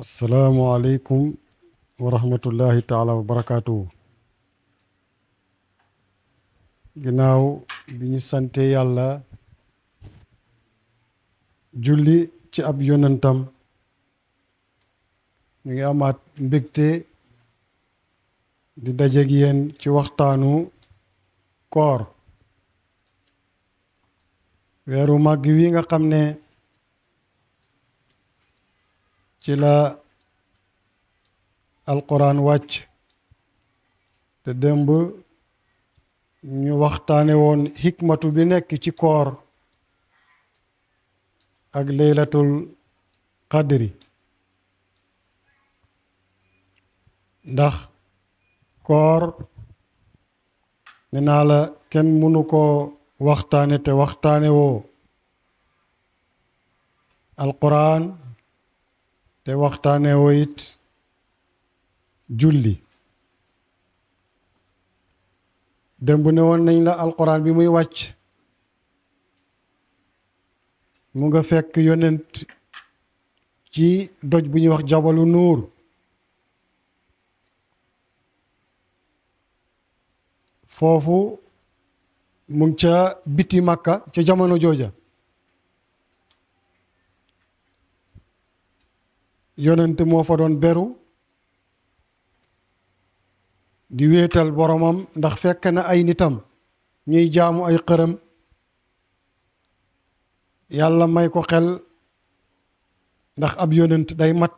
asalaamualeykum wa rahmatullahi taala wa barakaatu. ginnaaw bi ñu sante yàlla julli ci ab yonentam ñu ngi amaat mbégte di dajeeg yéen ci waxtaanu koor weeru màgg wi nga xam ne ci la alquran wàcc te démb ñu waxtaane woon xikmatu bi nekk ci koor ak laylatul qadri ndax koor ne naa la kenn mënu ko waxtaane te waxtaane woo alquran te waxtaane woo it julli démb ne woon nañ la alquran bi muy wàcc mu nga fekk yonent ci doj bu ñuy wax jabalu nuur foofu mu ngi ca biti Makka ca jamono jooja yonent moo fa doon beru di wéetal boromam ndax fekk na ay nitam ñuy jaamu ay xërëm yàlla may ko xel ndax ab yonent day mat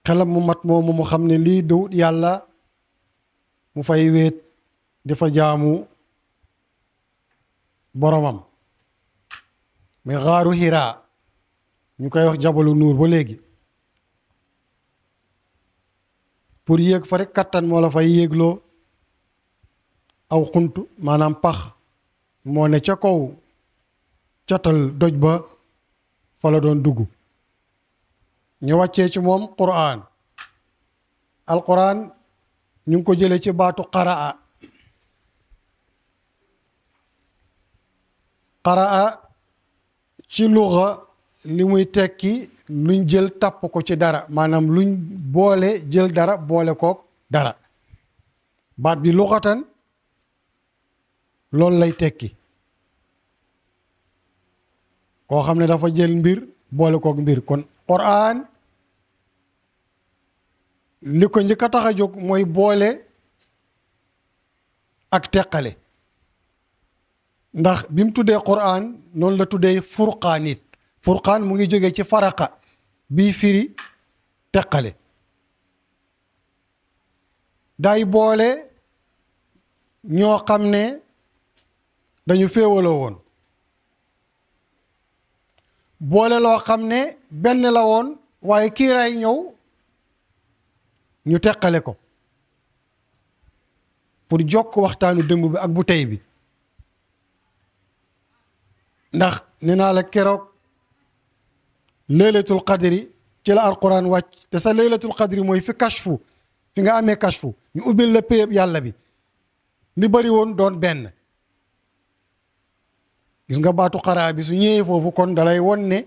xelam mu mat moomu mu xam ne lii du yàlla mu fay wéet di fa jaamu boromam mais xaaru Hira ñu koy wax jabalu nuur ba léegi pour yéeg fa rek kattan moo la fay yéegloo aw xunt maanaam pax moo ne ca kaw catal doj ba fa la doon dugg ñu wàccee ci moom quraan alquran ñu ngi ko jëlee ci baatu qaraa ci luxa li muy tekki luñ jël tàpp ko ci dara maanaam luñ boole jël dara boole kook dara baat bi luxatan loolu lay tekki koo xam ne dafa jël mbir boole kook mbir kon Qur'an li ko njëkk a tax a jóg mooy boole ak teqale ndax bi mu tuddee Qur'an noonu la tuddee furqaan it furqaan mu ngi jógee ci faraqa bii firi teqale day boole ñoo xam ne dañu féewaloo woon boole loo xam ne benn la woon waaye kiiraay ñëw ñu teqale ko pour jokk waxtaanu démb bi ak bu tey bi ndax nee naa la keroog laylatul qadri ci la alquran wàcc te sa laylatul qadri mooy fi kashfu fi nga amee kashfu ñu ubbil la péyeb yàlla bi li bari woon doon benn gis nga baatu xaraa bi su ñëwee foofu kon dalay won ne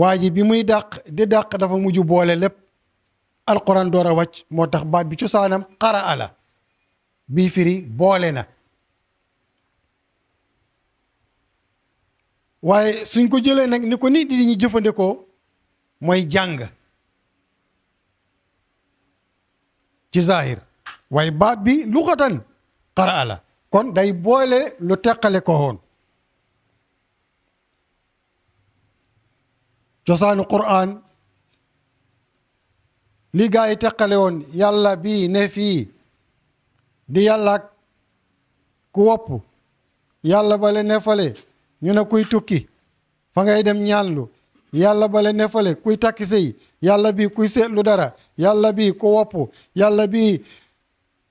waa ji bi muy dàq di dàq dafa mujj boole lépp alquran door a wàcc moo tax baat bi cosaanam xaraa la bii firi boole na waaye suñ ko jëlee nag ni ko nit di ñu jëfandikoo mooy jàng ci zahir waaye baat bi luxatan qaraa la kon day boole lu teqale ko woon cosaanu Qur'an li gaa yi teqale woon yàlla bii ne fii di yàlla ku wopp yàlla bale ne fale ñu ne kuy tukki fa ngay dem ñaanlu yàlla bale ne fale kuy takki sëy yàlla bii kuy seetlu dara yàlla bii ku wopp yàlla bii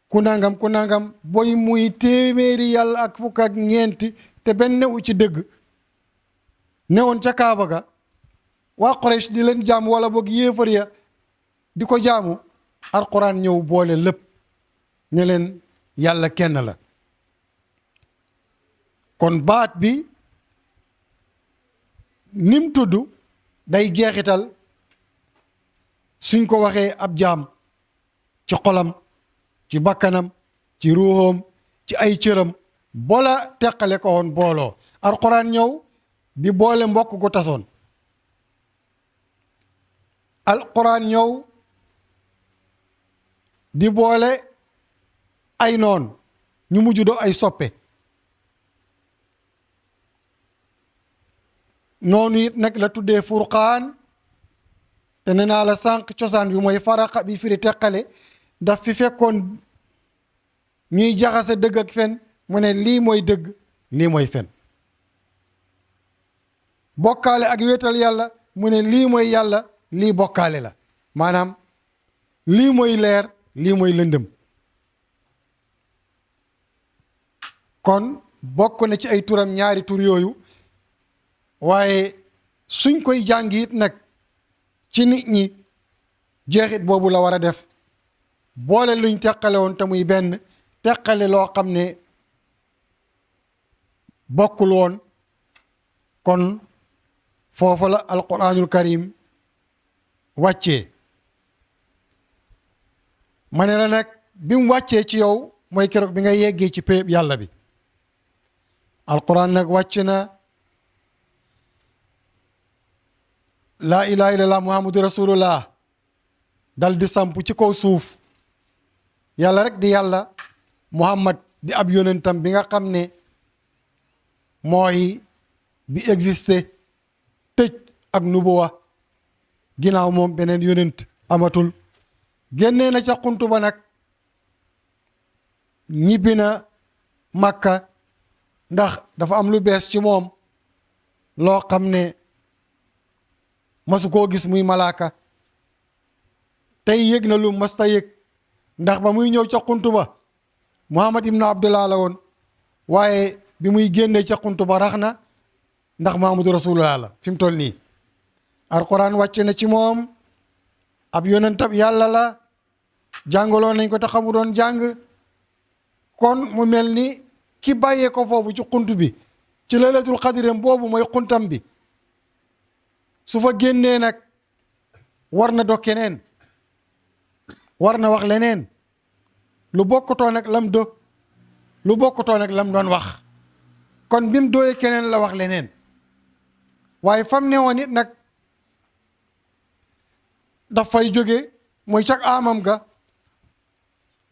ku nangam boy muy téeméeri yàlla ak fukk ak ñeenti te benn newu ci dëgg newoon ca Kaaba ga waa Quraysh di leen jaamu wala boog yéefar ya di ko jaamu alquran ñëw boole lépp ne leen yàlla kenn la kon baat bi nim tudd day jeexital suñ ko waxee ab jaam ci xolam ci bakkanam ci ruuxoom ci ay cëram bola teqale ko woon booloo alquran ñëw di boole mbokk gu tasoon alquran ñëw di boole ay noon ñu mujj do ay soppe noonu it nag la tuddee furqaan te nee naa la sànq cosaan bi mooy faraqa bi firi teqale daf fi fekkoon ñuy jaxase dëgg ak fen mu ne lii mooy dëgg lii mooy fen bokkaale ak wéetal yàlla mu ne lii mooy yàlla lii bokkaale la maanaam lii mooy leer lii mooy lëndëm kon bokk na ci ay turam ñaari tur yooyu waaye suñ koy jàng it nag ci nit ñi jeexit boobu la war a def boole luñ teqale woon te muy benn teqale loo xam ne bokkul woon kon foofu la alquranul karim wàccee ma ne la nag bi mu wàccee ci yow mooy keroog bi nga yeggee ci péeb yàlla bi alquran nag wàcc na laa ilaha illallah muhammadu rasulullah dal di samp ci kaw suuf yàlla rek di yàlla muhammad di ab yonentam bi nga xam ne mooy bi existé tëj ak nubuwa ginnaaw moom beneen yonent amatul génnee na ca xuntu ba nag ñibbi na Makka ndax dafa am lu bees ci moom loo xam ne masu koo gis muy malaaka tey yëg na lu masta yëg ndax ba muy ñëw ca xuntu ba Muhammad ibnu Abdullah la woon waaye bi muy génnee ca xuntu ba rax na ndax Muhammadu Rasulullah la fi mu toll nii alquran wàcc na ci moom ab yonentab yàlla la jàngaloon nañ ko te xamu doon jàng kon mu mel ni ki bàyyee ko foofu ci xunt bi ci laylatul xadiram boobu mooy xuntam bi su fa génnee nag war na dog keneen war na wax leneen lu bokkutoo nag lam do lu bokkutoo nag lam doon wax kon bi mu dooyee keneen la wax leneen waaye fam ne woon it nag daf fay jóge mooy cag amam ga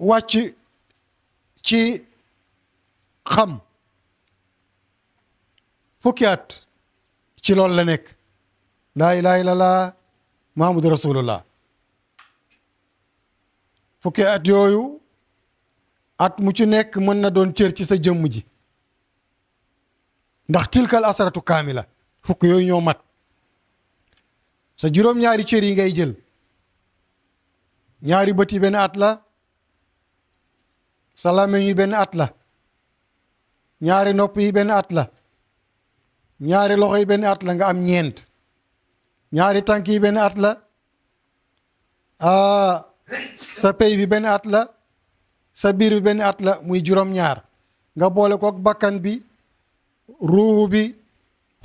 wàcc ci xam fukki at ci loolu la nekk laa ilaha illallah muhammadu rasulullah fukki at yooyu at mu ci nekk mën na doon cër ci sa jëmm ji ndax tilkal asaratu kaamila fukk yooyu ñoo mat sa juróom-ñaari cër yi ngay jël ñaari bët yi benn at la sa làmmiñ yi benn at la ñaari nopp yi benn at la ñaari loxo yi benn at la nga am ñeent ñaari tànk yi benn at la sa pey bi benn at la sa biir bi benn at la muy juróom-ñaar nga boole kook bakkan bi ruuhu bi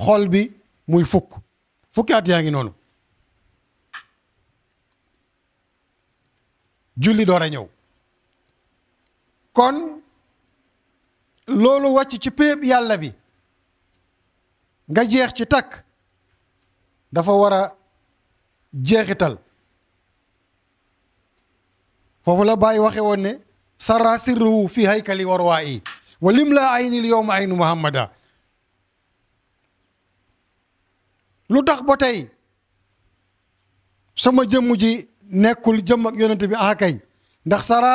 xol bi muy fukki at yaa ngi noonu julli door a ñëw kon loolu wàcc ci péeb yàlla bi nga jeex ci takk dafa war a jeexital foofu la bàyyi waxe woon ne sarra sirruhu fi haykali warwaa yi wa lim laa aynil yowma aynu muhammada lu tax ba tey sama jëmm ji nekkul jëmm ak yonent bi akañ ndax sara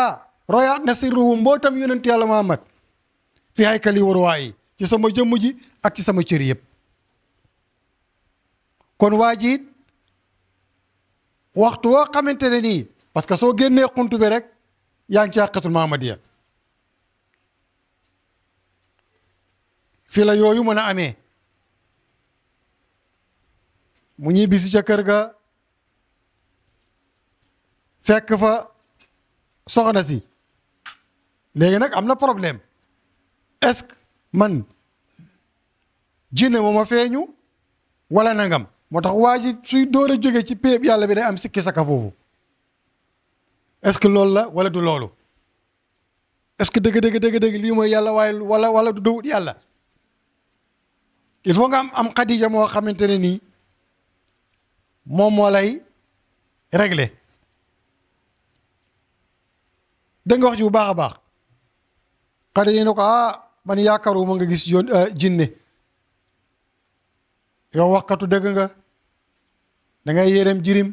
royaat na sirruhu mbootam yonent yàlla muhammad fi haykali warwaa yi ci sama jëmm ji ak ci sama cër yëpp kon waa jiit waxtu woo xamante ne nii parce que soo génnee xunt bi rek yaa ngi ci àqatul Muhammadiya fi la yooyu mën a amee mu ñuy bisi ca kër ga fekk fa soxna si léegi nag am na problème est-ce que man jinne moo ma feeñu wala nangam moo tax waa ji suy door a jóge ci péeb yàlla bi day am sikki saka foofu est-ce que loolu la wala du loolu est-ce que dëgg lii mooy yàlla waaye wala du dowut yàlla il faut nga am Xadija moo xamante ne nii moom moo lay régler da nga wax ji bu baax a baax Xadija ne ko man yaakaaruma nga gis jinne yow waxkatu dëgg nga da ngay yéreem jirim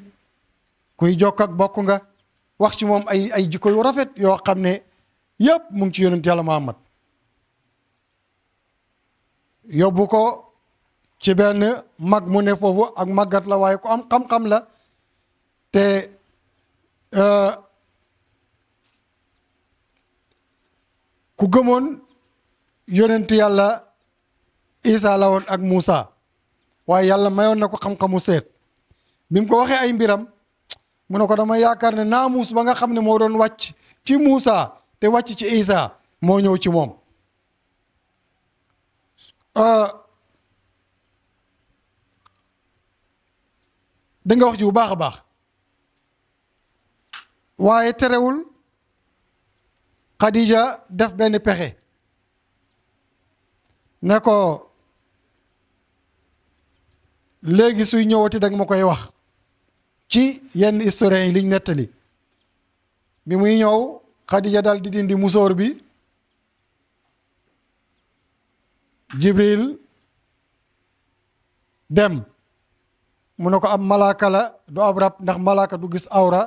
kuy jokk ak bokk nga wax ci moom ay jikko yu rafet yoo xam ne yëpp mu ngi ci yonent yàlla Muhammad yóbbu ko ci benn mag mu ne foofu ak màggat la waaye ku am xam-xam la te ku gëmoon yonent yàlla Isa la woon ak Muusa waaye yàlla mayoon na ko xam-xamu seet bi mu ko waxee ay mbiram mu ne ko dama yaakaar ne naamuus ba nga xam ne moo doon wàcc ci Muusa te wàcc ci Isa moo ñëw ci moom da nga wax ji bu baax a baax waaye terewul Khadija def benn pexe ne ko léegi suy ñëwati danga ma koy wax ci yenn historiens yi liñ nettali bi muy ñëw Khadija dal di dindi musóor bi Jibril dem mu ne ko am malaaka la du ab rab ndax malaaka du gis awra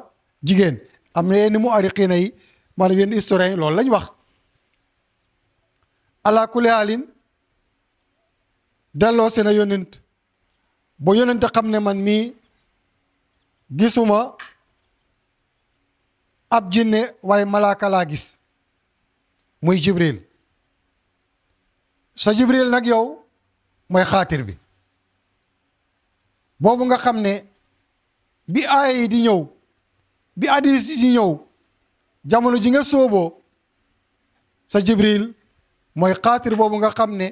jigéen am na yenn mu ariqiina yi maanaam yenn historiens yi loolu lañ wax ala kulli haalin delloo seen a yónent ba yónent xam ne man mii gisuma ab jinne waaye malaaka laa gis muy Jibril sa Jibril nag yow mooy xaatir bi boobu nga xam ne bi aaya yi di ñëw bi hadiis yi di ñëw jamono ji nga sóoboo sa Jibril mooy xaatir boobu nga xam ne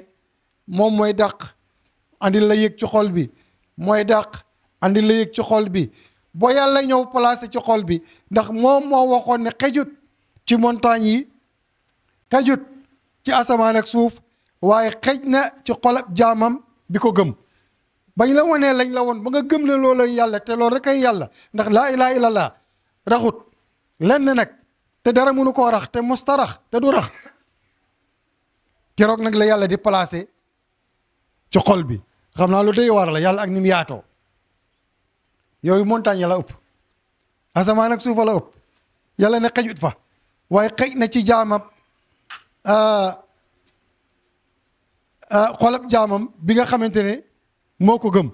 moom mooy dàq andi la yëg ci xol bi mooy dàq andi la yëg ci xol bi boo yàlla ñëw placé ci xol bi ndax moom moo waxoon ne xejut ci montagne yi xejut ci asamaan ak suuf waaye xej na ci xolab jaamam bi ko gëm bañ la wonee lañ la woon ba nga gëm ne loolu yàlla te loolu rek ay yàlla ndax laa ilaha illallah raxut lenn nag te dara mënu koo rax te mosta rax te du rax keroog nag la yàlla di placé ci xol bi xam naa lu day war la yàlla ak ni mu yaatoo yooyu montagne la ëpp asamaan ak suufa la ëpp yàlla ne xejut fa waaye xej na ci jaamam xolab jaamam bi nga xamante ne moo ko gëm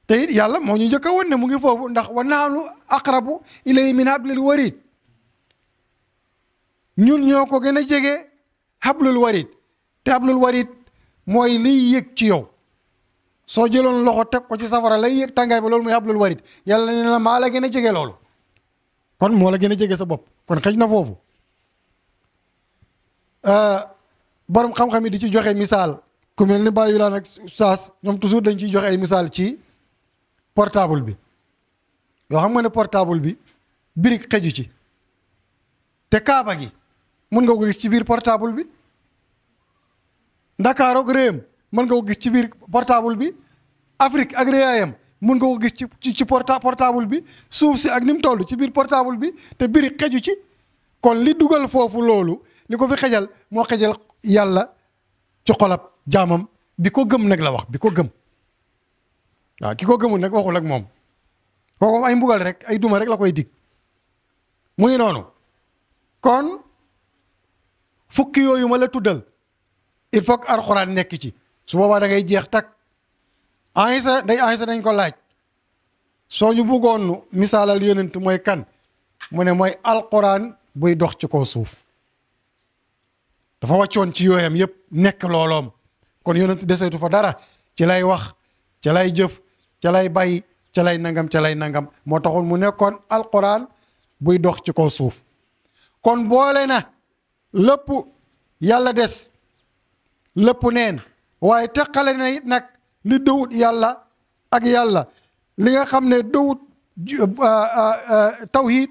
te it yàlla moo ñu njëkk a woon ne mu ngi foofu ndax wa nahnu aqrabu ilayhi min hablil warid ñun ñoo ko gën a jege hablul warid te hablul warid mooy liy yëg ci yow soo jëloon loxo teg ko ci safara lay yëg tàngaay ba loolu mooy hablul warid yàlla ne la maa la gën a jege loolu kon moo la gën a jege sa bopp kon xëj na foofu borom xam-xam yi di ci joxe misaal ku mel ni Baye Wilane ak Oustaz ñoom toujours dañ ciy joxe ay misaal ci portable bi yoo xam nga ne portable bi birig xeju ci te kaaba gi mën nga ko gis ci biir portable bi Ndakaar ak réewam mën nga ko gis ci biir portable bi Afrique ak réyaayam mën nga ko gis ci portable bi suuf si ak ni mu toll ci biir portable bi te birig xeju ci kon li dugal foofu loolu li ko fi xejal moo xejal yàlla ci xolab jaamam bi ko gëm nag la wax bi ko gëm waaw ki ko gëmul nag waxul ak moom kooku ay mbugal rek ay duma rek la koy dig mu ngi noonu kon fukki yooyu ma la tuddal il faut que alxuraan nekk ci su boobaa da ngay jeex tak Aysa dañ ko laaj soo ñu bëggoon misaalal yonent mooy kan mu ne mooy alxuraan buy dox ci kaw suuf dafa wàccoon ci yooyam yëpp nekk looloom kon yonent deseetu fa dara ci lay wax ca lay jëf ca lay bàyyi ca lay nangam moo taxoon mu nekkoon alquran buy dox ci kaw suuf kon boole na lépp yàlla des lépp neen waaye teqale na it nag li dëwut yàlla ak yàlla li nga xam ne dëwut tawhid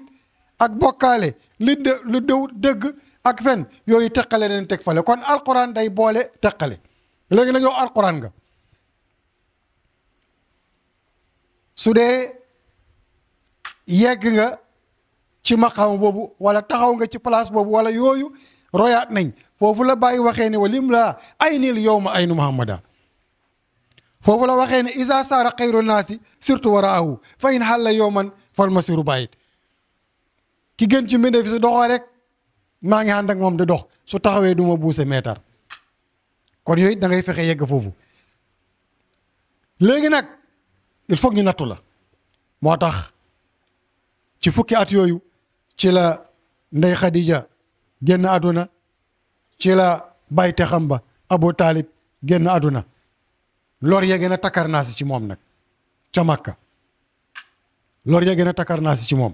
ak bokkaale lu dëgg ak fen yooyu teqale leen teg fale kon alquran day boole teqale léegi nag yow alquran nga su dee yegg nga ci maqaam boobu wala taxaw nga ci place boobu wala yooyu royaat nañ foofu la bàyyi waxee ne walim la ay niil yow ma aynu muhammada foofu la waxee ne isa saara xayru naasi surtout waraahu fa in xàlla yowman fal masiru bàyyit ki gën ci mbindee fi su doxoo rek maa ngi ànd ak moom di dox su taxawee du ma buuse meetar kon yooyu da ngay fexe yegg foofu léegi nag il faut ñu nattu la moo tax ci fukki at yooyu ci la ndey Khadija génn àdduna ci la bayte xam ba Abu Talib génn àdduna lor ya gën a takkarnaasi ci moom nag ca Makka lor ya gën a takkarnaasi ci moom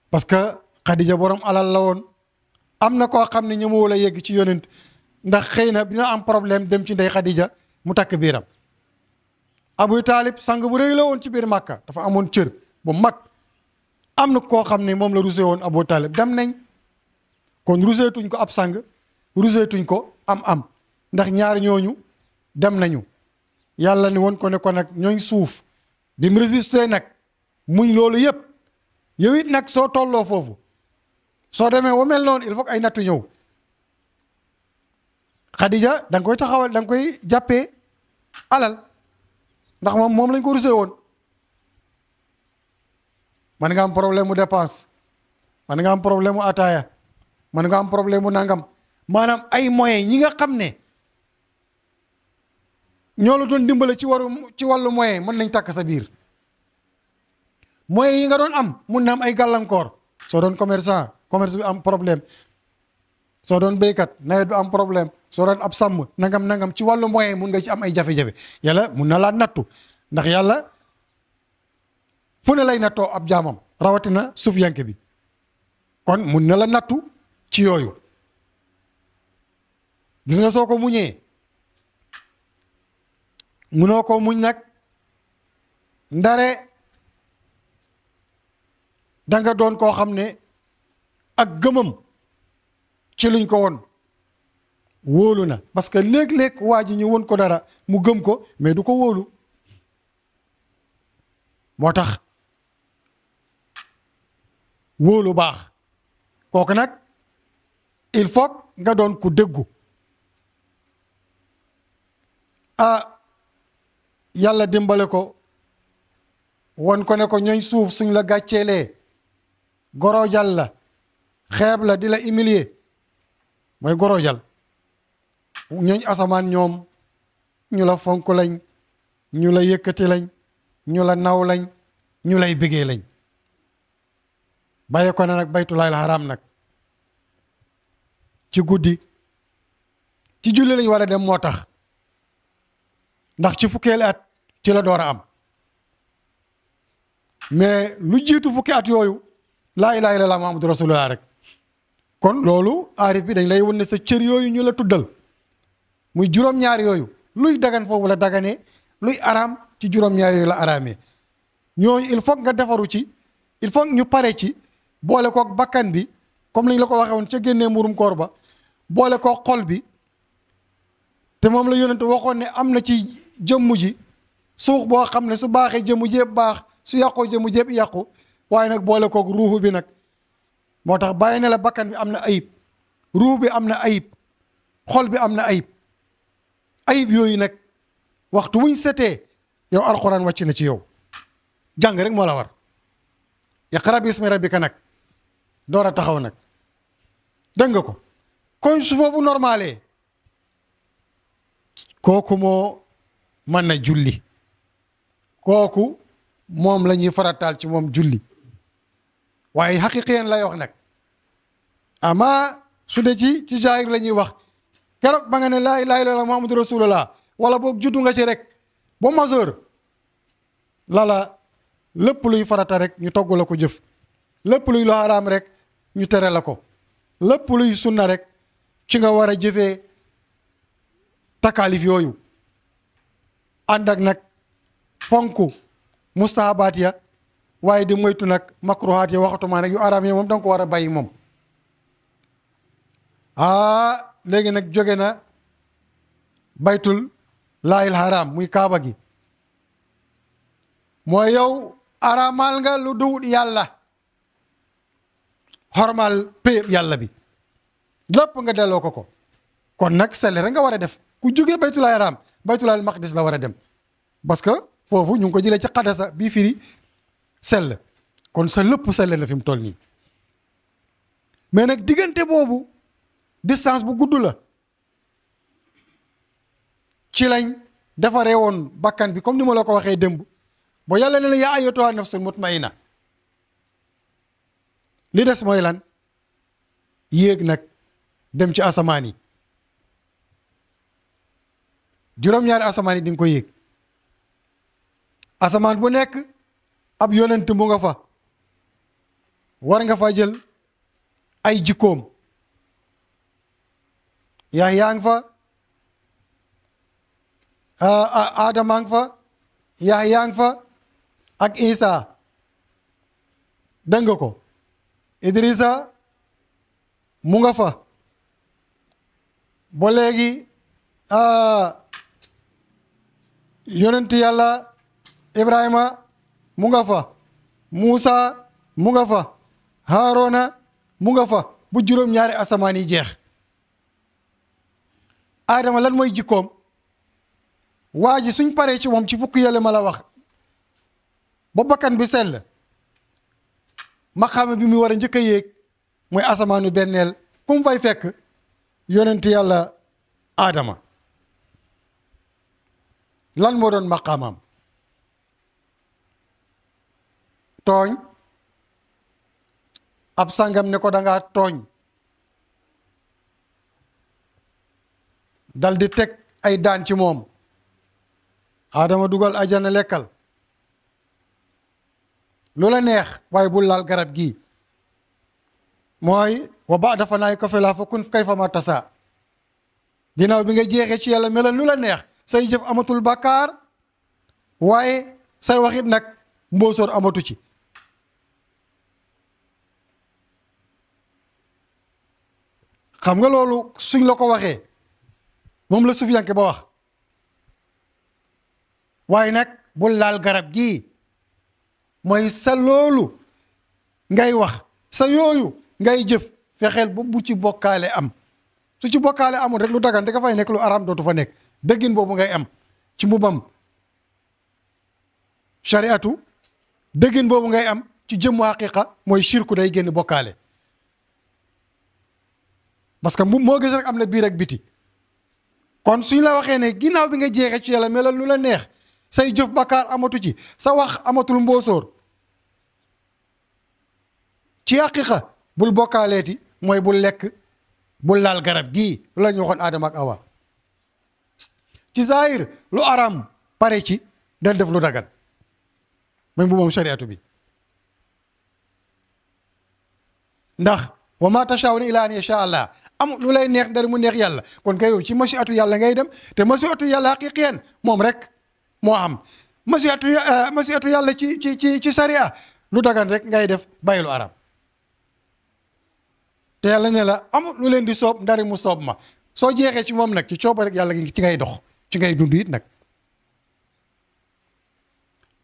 parce que Khadija borom alal la woon am na koo xam ne ñëmoo la yegg ci yonent ndax xëy na dina am problème dem ci ndey Khadija mu takk biiram Abu Talib sang bu rëy la woon ci biir Makka dafa amoon cër bu mag am na koo xam ne moom la rusee woon Abu Talib dem nañ kon ruseetuñ ko ab sang ruseetuñ ko am ndax ñaar ñooñu dem nañu yàlla ni woon ko ne ko nag ñooñ suuf bi mu résisté nag muñ loolu yëpp yow it nag soo tolloo foofu soo demee wa mel noonu il faut que ay nattu ñëw Khadija da nga koy taxawal da nga koy jàppee alal ndax moom lañ ko rusee woon man nga am problème mu dépense man nga am problème mu ataaya man nga am problème mu nangam maanaam ay moyens ñi nga xam ne ñoo la doon dimbale ci wàllu moyen mën nañ takk sa biir moyens yi nga doon am mun na am ay gàllankoor soo doon commerçant commerce bi am problème soo doon béykat nawet bi am problème soo doon ab sàmm nangam ci wàllu moyen mun nga ci am ay jafe-jafe yàlla mun na laa nattu ndax yàlla fu ne lay nattoo ab jaamam rawatina sufiyanke bi kon mun na la nattu ci yooyu gis nga soo ko muñee munoo ko muñ nag ndare danga doon koo xam ne ak gëmam ci luñ ko woon wóolu na parce que léeg-léeg waa ji ñu won ko dara mu gëm ko mais du ko wóolu moo tax wóolu baax kooku nag il faut nga doon ku dëggu yàlla dimbale ko won ko ne ko ñooñ suuf suñ la gàcceelee gorojal la xeeb la di la humilier mooy gorojal ñooñ asamaan ñoom ñu la fonk lañ ñu la yëkkati lañ ñu la naw lañ ñu lay bëggee lañ bàyyi ko ne nag baytulaahil haram nag ci guddi ci julli lañ war a dem moo tax ndax ci fukkeeli at ci la door a am mais lu jiitu fukki at yooyu laa ilaaha illallaah muhammadu rasulullah rek kon loolu aarif bi dañ lay won ne sa cër yooyu ñu la tuddal muy juróom-ñaar yooyu luy dagan foofu la daganee luy araam ci juróom-ñaar yooyu la araamee ñooñu il faut nga defaru ci il faut ñu pare ci boole kook bakkan bi comme lañ la ko waxee woon ca génnee murum koor ba boole kook xol bi te moom la yonent waxoon ne am na ci jëmm ji suux boo xam ne su baaxee jëmmu jépp baax su yàqoo jëmmu jépp yàqu waaye nag boole kook ruuxu bi nag moo tax bàyyi ne la bakkan bi am na ayib ruux bi am na ayib xol bi am na ayib yooyu nag waxtu wuñ setee yow alxuraan wàcc na ci yow jàng rek moo la war iqra bismi rabbika nag door a taxaw nag dégg nga ko kon su foofu normalee kooku moo mën na julli kooku moom la ñuy farataal ci moom julli waaye xaqiqiyan lay wax nag ama su dee ci jaahir la ñuy wax keroog ba nga ne laa ilaaha illallaah muhammadu rasulullah wala boog juddu nga ci rek ba majeur lala lépp luy farata rek ñu togg la ko jëf lépp luy lu haram rek ñu tere la ko lépp luy sunna rek ci nga war a jëfee takaalif yooyu ànd ak nag fonk mustahabaat ya waaye di moytu nag makruhaat yi waxatuma nag yu araam yi moom danga ko war a bàyyi moom. léegi nag jóge na baytul laahil haram muy kaaba gi mooy yow araamal nga lu duwut yàlla xormal péyëb yàlla bi lépp nga delloo ko kon nag sell rek nga war a def ku jógee baytul haram baytul maqdis la war a dem parce que foofu ñu ngi ko jëlee ci xadasa bii firi sell kon sa lépp sell na fi mu toll nii mais nag diggante boobu distance bu gudd la ci lañ defaree woon bakkan bi comme ni ma la ko waxee démb ba yàlla ne la yaa ayyatuha nafsul mutmainna li des mooy lan yéeg nag dem ci asamaan yi juróom-ñaari asamaan yi di nga ko yéeg asamaan bu nekk ab yonent mu nga fa war nga fa jël ay jikkoom Yaxya ngi fa Adama ngi fa Yaxya ngi fa ak Isa dégg nga ko Idrissa mu nga fa ba léegi yonent yàlla Ibrahima mu nga fa Muusa mu nga fa Haarona mu nga fa bu juróom-ñaari asamaan yi jeex Adama lan mooy jikkoom waa ji suñ paree ci moom ci fukk yële ma la wax ba bakkan bi sell maqaama bi mu war a njëkk a yéeg mooy asamaanu benneel ku mu fay fekk yonent yàlla Adama lan moo doon maqaamaam tooñ ab sangam ne ko dangaa tooñ dal di teg ay daan ci moom Adama dugal ajana lekkal lu la neex waaye bul laal garab gii mooy wa ba'da fanaa'ika filaa fa kun kayfa ma tasaa ginnaaw bi nga jeexee ci yàlla melal lu la neex say jëf amatul bàkkaar waaye say waxit nag mbóosóor amatu ci xam nga loolu suñ la ko waxee moom la sufiyanke ba wax waaye nag bul laal garab gii mooy sa loolu ngay wax sa yooyu ngay jëf fexeel ba bu ci bokkaale am su ci bokkaale amul rek lu dagan da ka fay nekk lu araam dootu fa nekk dëggin boobu ngay am ci mbubam shariatu dëggin boobu ngay am ci jëmmu haqiqa mooy shirku day génn bokkaale parce que mbub moo gis rek am na biir ak biti kon suñ la waxee ne ginnaaw bi nga jeexee ci yàlla melal lu la neex say jëf bakkaar amatu ci sa wax amatul mbóosóor ci haqiqa bul bokkaaleeti mooy bul lekk bul laal garab gii lu la ñu waxoon Adama ak Awa ci zahir lu aram pare ci del def lu dagan même bu moom shariatu bi ndax wa ma tashaa'uuna illaa an yashaa Allah amul lu lay neex dara mu neex yàlla kon kay yow ci masiatu yàlla ngay dem te masiatu yàlla haqiqiyan moom rek moo am masiatu yàlla ci sariya lu dagan rek ngay def bàyyi lu aram te yàlla ne la amul lu leen di soob ndari mu soob ma soo jeexee ci moom nag ci cooba rek yàlla ci ngay dox ci ngay dund it nag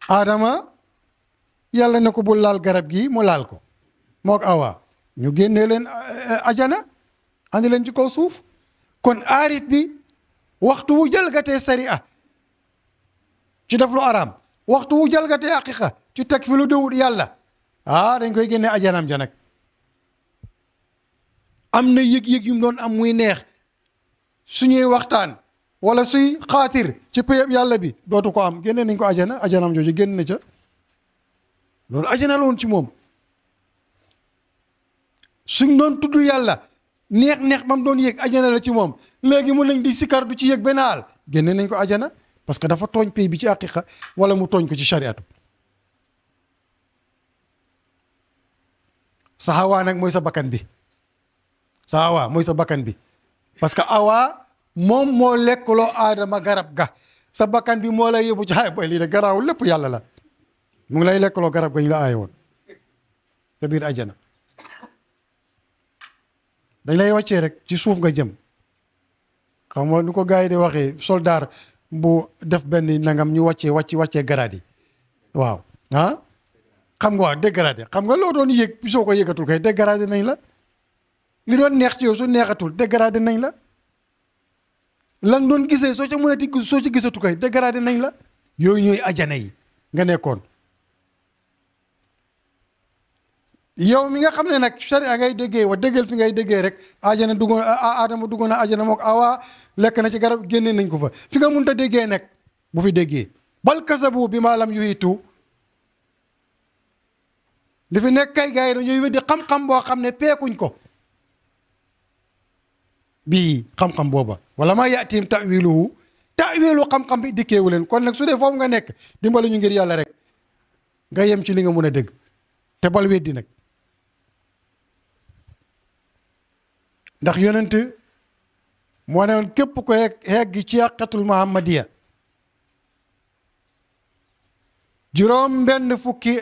Adama yàlla ne ko bul laal garab gi mu laal ko mook Awa ñu génnee leen ajana andi leen ci kaw suuf kon aarif bi waxtu wu jalgatee sariya ci def lu araam waxtu wu jalgatee haqiqa ci teg fi lu dëwut yàlla dañ koy génne ajanam ja nag am na yëg-yëg yu mu doon am muy neex suñuy waxtaan wala suy xaatir ci péyab yàlla bi dootu ko am génne nañ ko ajanam jooju génn na ca loolu ajana la woon ci moom suñ doon tudd yàlla neex mam doon yëg ajana la ci moom léegi mun nañ di sikar du ci yëg benn haal génne nañ ko ajana parce que dafa tooñ pay bi ci haqiqa wala mu tooñ ko ci shariatu sa Hawa nag mooy sa bakkan bi sa Hawa mooy sa bakkan bi parce que Awa moom moo lekkuloo Adama garab ga sa bakkan bi moo lay yóbbu ci boy lii de garaawul lépp yàlla la mu ngi lay lekkaloo garab gañ la aaye woon te biir àjjana dañ lay wàccee rek ci suuf nga jëm xam nga nu ko gars yi di waxee soldaar bu def benn nangam ñu wàccee garaat yi waaw xam nga waaw dégradé xam nga loo doon yëg soo ko yëgatul kay dégradé nañ la li doon neex ci yow su neexatul dégradé nañ la lan doon gisee soo ca mënati soo ci gisatu kay dégradé nañ la yooyu ñooy ajana yi nga nekkoon yow mi nga xam ne nag sharia ngay déggee wa déggal fi ngay déggee rek ajana duggoon Adama duggoon na ajana mook Awa lekk na ci garab génnee nañ ko fa fi nga mënut a déggee nag bu fi déggee bal kasabu bi maa lam yuhitu li fi nekk kay gars yi dañuy weddi xam-xam boo xam ne peekuñ ko bii xam-xam booba wala maa yaatim tawiluhu xam-xam bi dikkeewu leen kon nag su dee foofu nga nekk dimbali ñu ngir yàlla rek nga yem ci li nga mun a dégg te bal weddi nag ndax yonent moo ne woon képp ko hegg ci yàqatul muhammadiya juróom benn fukki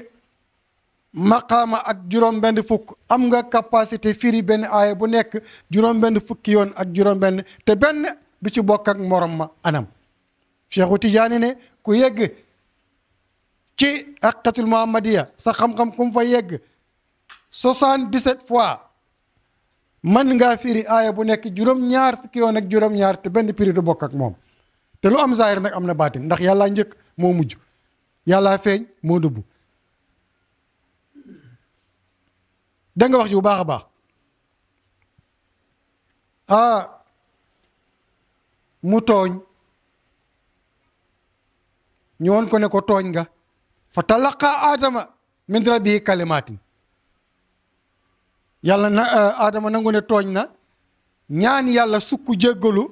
maqaama ak juróom benn fukk am nga capacité firi benn aaya bu nekk juróom benn fukki yoon ak juróom benn te benn du ci bokk ak morom ma anam Cheikhu Tijaani ne ku yegg ci haqqatul muhammadiya sa xam-xam kum fa yegg 77 fois man ngaa firi aaya bu nekk juróom-ñaar fukki yoon ak juróom-ñaar te benn prix du bokk ak moom te lu am zaahir nag am na baatin ndax yàllaa njëkk moo mujj yàllaa feeñ moo dubbu da nga wax ji bu baax a baax mu tooñ ñu woon ko ne ko tooñ nga fa talaqa aadama min rabbihi kalimaatin yàlla na aadama nangu ne tooñ na ñaan yàlla sukk jéggalu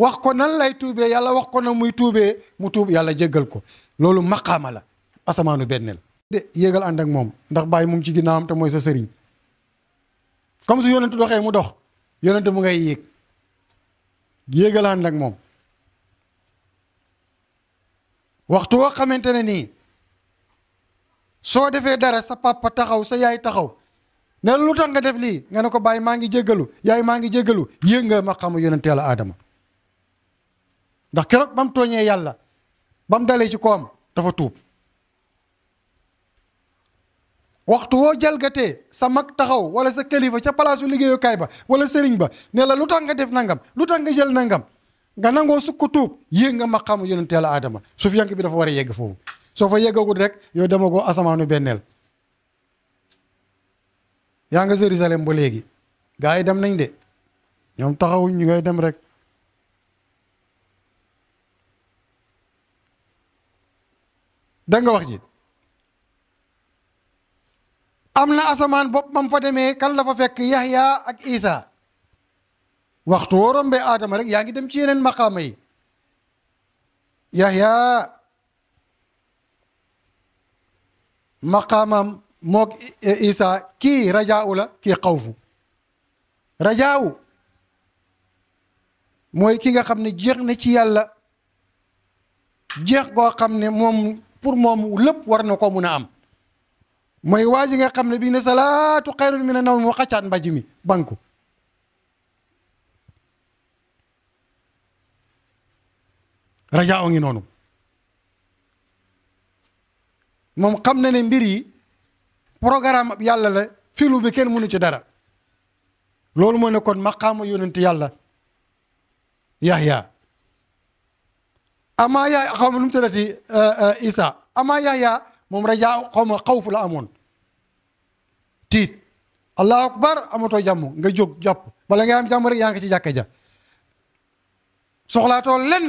wax ko nan lay tuubee yàlla wax ko na muy tuubee mu tuub yàlla jéggal ko loolu maqaama la asamaanu benneel de yéegal ànd ak moom ndax bàyyi mu ngi ci ginnaawam te mooy sa sëriñ comme su yonent doxee mu dox yonent mu ngay yéeg yéegal ànd ak moom waxtu woo xamante ne nii soo defee dara sa papa taxaw sa yaay taxaw ne lu tax nga def lii nga ne ko bàyyi maa ngi jéggalu yaay maa ngi jéggalu yéeg nga maqaamu yonent yàlla aadama ndax keroog ba mu tooñee yàlla ba mu dalee ci koom dafa tuub waxtu woo jalgatee sa mag taxaw wala sa kilifa ca palaasu liggéeyukaay ba wala sëriñ ba ne la lu tax nga def nangam lu tax nga jël nangam nga nangoo sukk tuub yéeg nga maqaamu yonent yàlla aadama suuf yank bi dafa war a yegg foofu soo fa yeggagul rek yow dama ko asamaanu benneel yaa nga Jérusalem ba léegi gaa yi dem nañ de ñoom taxawuñ ñu ngay dem rek da nga wax ji am na asamaan bopp mam fa demee kan la fa fekk Yahya ak Isa waxtu woo rombee Aadama rek yaa ngi dem ci yeneen maqaama yi Yahya maqaamam mook Isa kii rajaawu la kii xawfu rajaawu mooy ki nga xam ne jeex na ci yàlla jeex goo xam ne moom pour moom lépp war na ko mun a am mooy waa ji nga xam ne bii ne salaatu xayrun mina nawm mu xaccaat mbàjj mi banku rajaa o ngi noonu moom xam na ne mbir yi programme yàlla la filu bi kenn mënu ci dara loolu moo ne kon maqaama yonent yàlla Yahya amaa yaa xaw ma nu mu tëddati Isa amaa Yahya moom rajaa xaw ma xawfu la amoon tiit allahu akbar amatoo jàmm nga jóg jàpp bala ngay am jàmm rek yaa ngi ci jàkka ja soxlaatoo lenn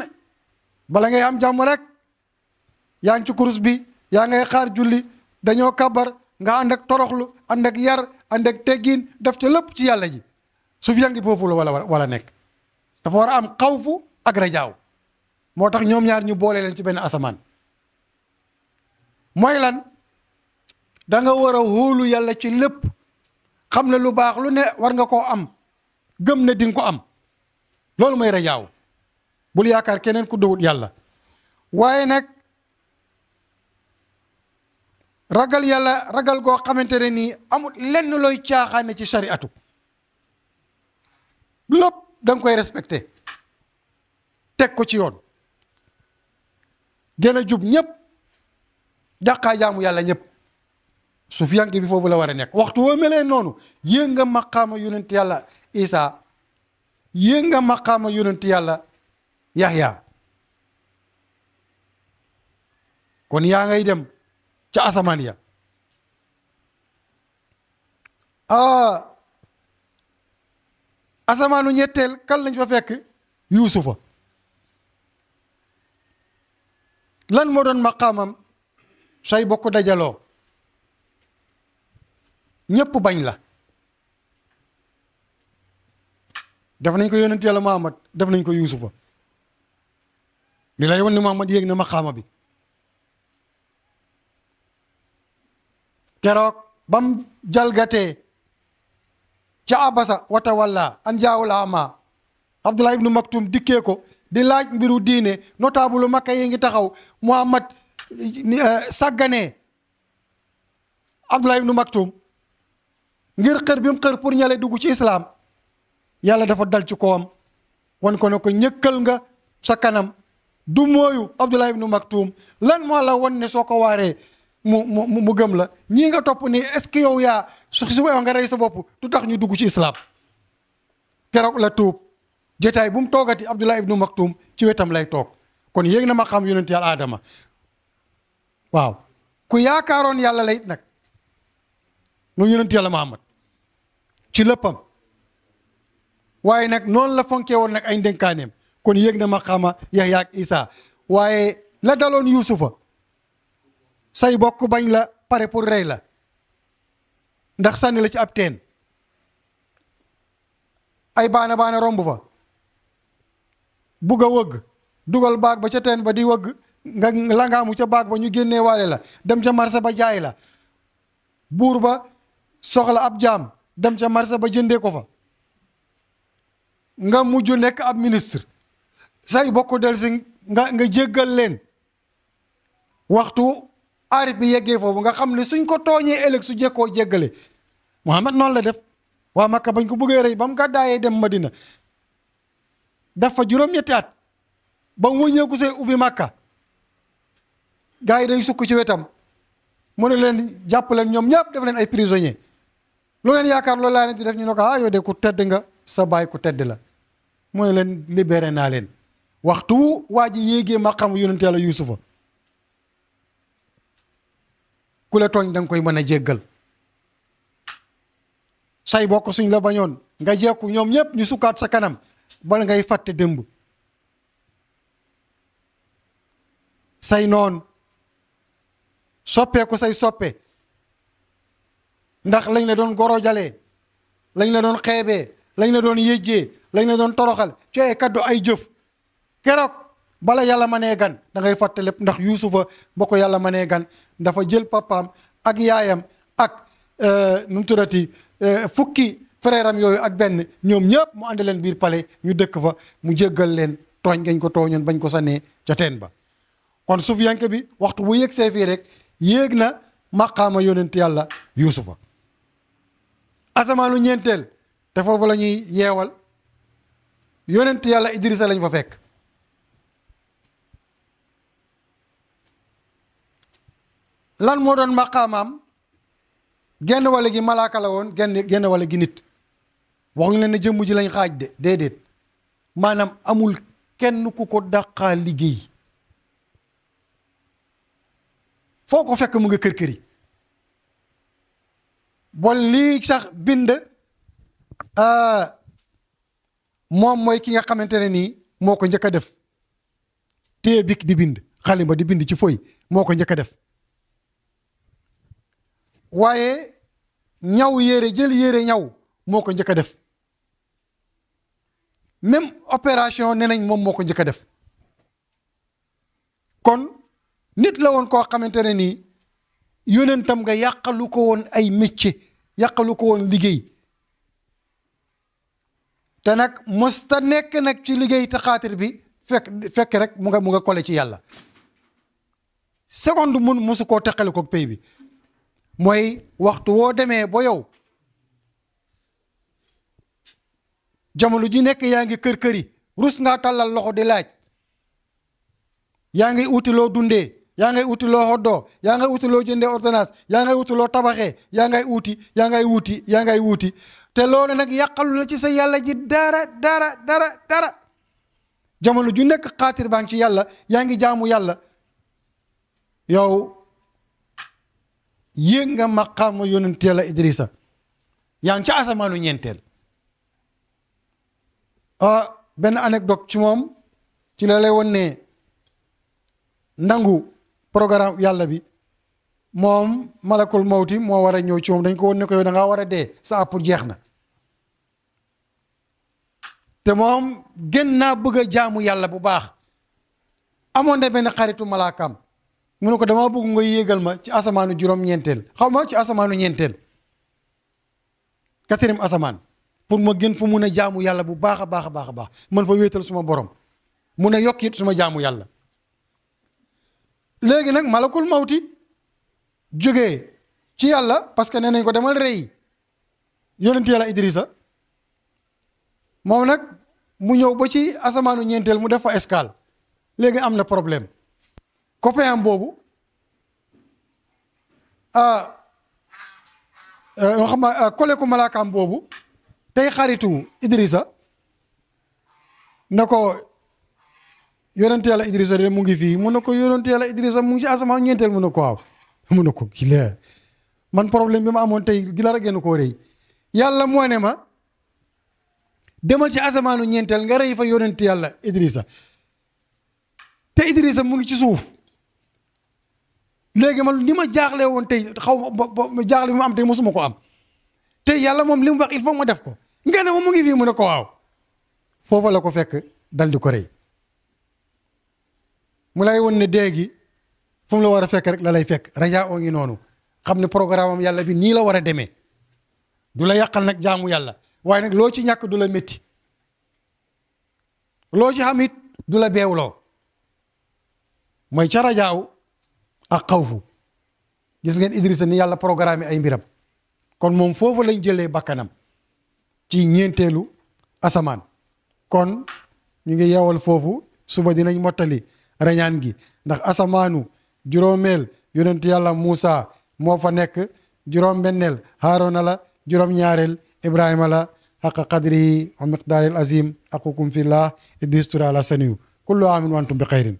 bala ngay am jàmm rek yaa ngi ci kurus bi yaa ngay xaar julli dañoo kabar nga ànd ak toroxlu ànd ak yar ànd ak teggin def ca lépp ci yàlla ji su fi yaa ngi foofu la wala nekk dafa war a am xawfu ak rajaaw moo tax ñoom ñaar ñu boole leen ci benn asamaan mooy lan da nga war a hóolu yàlla ci lépp xam ne lu baax lu ne war nga koo am gëm ne di nga ko am loolu mooy rajaaw bul yaakaar keneen ku dowut yàlla waaye nag ragal yàlla ragal goo xamante ne nii amul lenn looy caaxaane ci shariatu lépp da nga koy respecté teg ko ci yoon gën a jub ñëpp dàqaa jaamu yàlla ñëpp sufiyanke bi foofu la war a nekk waxtu woo melee noonu yéeg nga maqaama yonent yàlla Isa yéeg nga maqaama yonent yàlla Yaxya kon yaa ngay dem ca asamaan ya asamaanu ñetteel kan lañ fa fekk Yuusufa lan moo doon maqaamam say bokk dajaloo ñépp bañ la def nañ ko yonent yàlla Muhammad def nañ ko Yuusufa li lay wan ni Muhammad yéeg na maqaama bi keroog bam jalgatee ca abasa wata walla an jaawula ama Abdullah ibnu Maktum dikkee ko di laaj mbiru diine notable Makka yi ngi taxaw Muhammad sàgganee Abdullah ibnu Maktum ngir xër bi mu xër pour ñale dugg ci islaam yàlla dafa dal ci kawam wan ko ne ko ñëkkal nga sa kanam du mooyu Abdullah ibnu Maktum lan moo la wan ne soo ko waaree mu gëm la ñii nga topp ni est-ce que yow yaa su nga rey sa bopp du tax ñu dugg ci islaam keroog la tuub jotaay bu mu toogati Abdullah ibnu Maktum ci wetam lay toog kon yéeg na ma xam yonent yàlla Adama waaw ku yaakaaroon yàlla la it nag mu yonent yàlla Muhammad ci léppam waaye nag noonu la fonkee woon nag ay ndénkaaneem kon yéeg na ma xama Yaxya ak Isa waaye la daloon Yuusufa say bokk bañ la pare pour rey la ndax sànni la ci ab teen ay baana romb fa bugg a wëgg dugal baag ba ca teen ba di wëgg nga langaamu ca baag ba ñu génnee waale la dem ca marché ba jaay la buur ba soxla ab jaam dem ca marché ba jëndee ko fa nga mujj nekk ab ministre say bokk del si nga jéggal leen waxtu aarif bi yeggee foofu nga xam ne suñ ko tooñee ëllëg su jekkoo jéggale Muhammad noonu la def waa Makka bañ ko bëggee rey ba mu gàddaayee dem Madina daf fa juróom-ñetti at ba mu wëññeeku see ubbi Makka gars yi day sukk ci wetam mu ne leen jàpp leen ñoom ñëpp def leen ay prisonniers lu ngeen yaakaar loolu laa leen di def ñu ne ko yow de ku tedd nga sa baay ku tedd la mu ne leen libéré naa leen waxtu waa ji yéegee maqam yonent yàlla Yuusufa ku la tooñ danga koy mën a jéggal say bokk suñ la bañoon nga jekku ñoom ñëpp ñu sukkaat sa kanam bala ngay fàtte démb say noon soppeeku say soppe ndax lañ la doon gorojalee lañ la doon xeebee lañ la doon yéjjee lañ la doon toroxal ci ay kaddu ay jëf keroog bala yàlla mënee gan da ngay fàtte lépp ndax Yuusufa ba ko yàlla mënee gan dafa jël papaam ak yaayam ak nu mu tuddati fukki frère am yooyu ak benn ñoom ñëpp mu ànd leen biir palais ñu dëkk fa mu jéggal leen tooñ gañ ko tooñoon bañ ko sànnee ca teen ba kon sufiyanke bi waxtu bu yëg see fii rek yéeg na maqaama yonent yàlla Yuusufa asamaanu ñeenteel te foofu la ñuy yeewal yonent yàlla Idrissa lañ fa fekk lan moo doon maqaamaam genn wala gi malaaka la woon genn wala gi nit waxuñu leen ne jëmm ji lañ xaaj de déedéet maanaam amul kenn ku ko dàqaa liggéey foo ko fekk mu nga kër këri bon lii sax bind moom mooy ki nga xamante ne nii moo ko njëkk a def téye bik di bind xalima di bind ci foy moo ko njëkk a def waaye ñaw yére jël yére ñaw moo ko njëkk a def même opération nee nañ moom moo ko njëkk a def kon nit la woon koo xamante ne nii yónentam nga yàqalu ko woon ay métier yàqalu ko woon liggéey te nag mosta nekk nag ci liggéey te xaatir bi fekk rek mu nga kole ci yàlla seconde mun mosu koo teqale ko pay bi mooy waxtu woo demee ba yow jamono ji nekk yaa ngi kër-këri rus ngaa tàllal loxo di laaj yaa ngi uti loo dundee yaa ngay uti loo xoddoo yaa ngay uti loo jëndee ordonnance yaa ngay uti loo tabaxee yaa ngay wuti te loolu nag yàqalu la ci sa yàlla ji dara jamono ju nekk xaatir baa ngi ci yàlla yaa ngi jaamu yàlla yow yéeg nga maqaama yonent yàlla Idrissa yaa ngi ca asamaanu ñeenteel benn anecdote ci moom ci la lay won ne nangu programme yàlla bi moom malakul mawti moo war a ñëw ci moom dañ ko won ne ko yow da ngaa war a dee sa àpp jeex na te moom gën naa bëgg a jaamu yàlla bu baax amoon na benn xaritu malaakam mu ne ko dama bëgg nga yéegal ma ci asamaanu juróom-ñeenteel xaw ma ci asamaanu ñeenteel quatrième asamaan pour ma gën fa mun a jaamu yàlla bu baax a baax man fa wéetal suma borom mun a yokk it suma jaamu yàlla léegi nag malakul mawti jógee ci yàlla parce que nee nañ ko demal rey yonent yàlla Idrissa moom nag mu ñëw ba ci asamaanu ñeenteel mu def fa escale léegi am na problème copain am boobu xam nga kole ko malaakaam boobu tey xaritu Idrissa na ko yonent yàlla Idrissa de mu ngi fii mun na ko yonent yàlla Idrissa mu ngi ci asamaan ñeenteel mun na ko waaw mun na ko gila man problème bi ma amoon tey gila rek génn koo rëy yàlla moo ne ma demal ci asamaanu ñeenteel nga rëy fa yonent yàlla Idrissa te Idrissa mu ngi ci suuf léegi man ni ma jaaxlee woon tey xaw ma jaaxle bi ma am tey mosuma ko am te yàlla moom li mu wax il faut ma def ko nga ne ma mu ngi fii mu ne ko waaw foofa la ko fekk dal di ko rëy mu lay won ne dee gi fu mu la war a fekk rek la lay fekk raja oo ngi noonu xam ne programme am yàlla bi nii la war a demee du la yàqal nag jaamu yàlla waaye nag loo ci ñàkk du la métti loo ci xam it du la beewloo mooy ca rajaaw ak xawfu gis ngeen Idrissa ni yàlla programme ay mbiram kon moom foofu lañ jëlee bakkanam ci ñeenteelu asamaan kon ñu ngi yeewal foofu suba dinañ mottali rañaan gi ndax asamaanu juróomeel yonent yàlla Muusa moo fa nekk juróom-benneel Haaruna la juróom-ñaareel Ibrahima la xaqa qadrihi wa miqdaaril azim aqukum fillah Idriss Touré ala saniyu kullu amin wa antum bi xayrin